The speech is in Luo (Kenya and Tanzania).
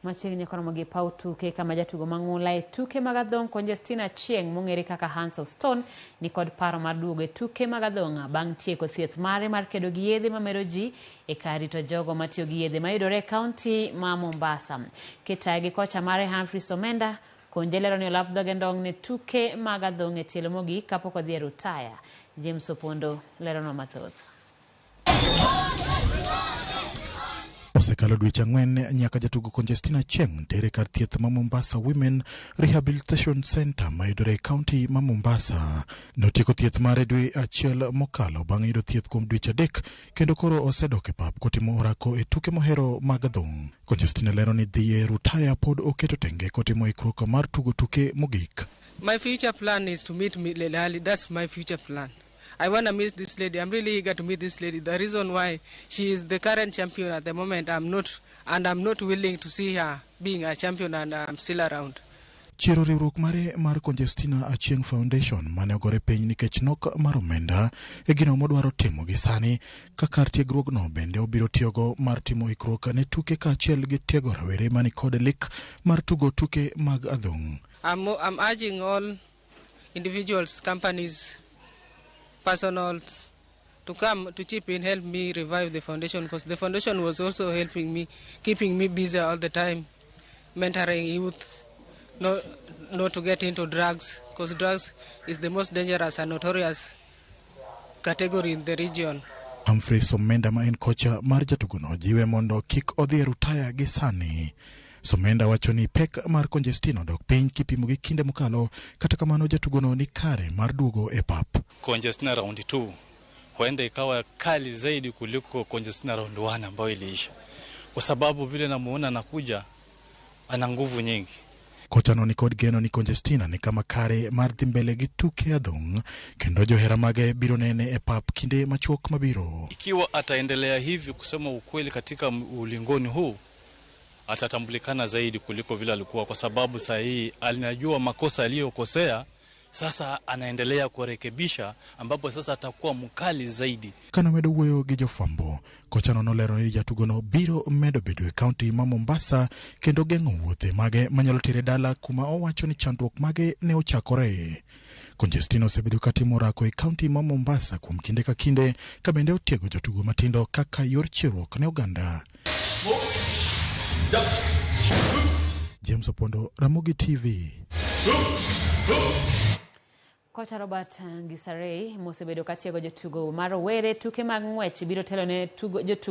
Machiegni koromo gi paw tuke kama jatugo mang'ula e tuke mag adhong' Conjestina Achieng' mong'ere kaka Hands of Stone ni kod paro mar duogo e tuke mag adhong' bang' tieko thieth mare mar kedo gi yedhe mamero ji e kar rito jogo matiyo gi yedhe mayudore e kaunti ma Mombasa. Kitaye gi kocha mare Humphrey Somenda, Konje lero ni olap dhoge ndong' ne tuke mag adhong' e tielo mogik kapok odhi e rutaya. James Opondo leronwa mathoth. Osekalo dweche ang'wen nyaka jatugo Conjestina Achieng' tere kar thieth ma Mombasa Women Rehabilitation Center mayudore e kaunti ma Mombasa. Notieko thieth mare dwe achiel mokalo bang' yudo thieth kuom dweche adek kendo koro osedok e pap kotimo orako e tuke mohero mag adhong'. Conjestina lero ni dhi e rutaya pod oketo tenge kotimo ikruok mar tugo tuke mogik. My future plan is to meet Leila Ali. That's my future plan. I want to meet this lady. I'm really eager to meet this lady. The reason why she is the current champion at the moment, I'm not, and I'm not willing to see her being a champion and I'm still around. Chiero riwruok mare mar Conjestina Achieng' Foundation mane ogore piny nikech nok mar omenda e gino modwaro timo gi sani ka kar tiegruogno bende obiro tiyogo mar timo ikruok ne tuke kaachiel gi tiego rawere mani kod lek mar tugo tuke mag adhong'. I'm urging all individuals, companies, personals to come to chip in, help me revive the foundation, because the foundation was also helping me, keeping me busy all the time, mentoring youth, not to get into drugs, because drugs is the most dangerous and notorious category in the region. Humphrey Somenda ma en kocha mar jatugono jiwe mondo kik odhi e rutaya gi sani. Somenda wacho ni pek mar Conjestina odok piny kipimo gi kinde mokalo, kata kamano jatugono ni kare mar duogo e pap. Conjestina round 2 huenda ikawa kali zaidi kuliko Conjestina round 1 ambayo iliisha, kwa sababu vile namuona anakuja ana nguvu nyingi. Kochano ni kod geno ni Conjestina ni kama kare mar dhi mbele gi tuke adhong' kendo johera mage biro nene e pap kinde machuok mabiro. Ikiwa ataendelea hivi, kusema ukweli, katika ulingoni huu atatambulikana zaidi kuliko vile alikuwa, kwa sababu saa hii alinajua makosa aliyokosea, sasa anaendelea kurekebisha, ambapo sasa atakuwa mkali zaidi. Kanomedo wuoyo gi jofwambo, kochano nolero ni jatugono biro medo bedo e kaunti ma Mombasa kendo geng'o wuothe mage manyalo tere dala kuma owacho ni chandruok mage ne ochakore. Conjestina osebedo katimo orako e kaunti ma Mombasa kuom kinde ka kinde ka bende otiego jotugo matindo kaka yor chiwruok ne oganda. James Opondo, Ramogi TV. Kocha Robert Ngisarei mosebedo katiego jotugo ma rowere tuke mag ng'wech biro telo ne tugo jotugo.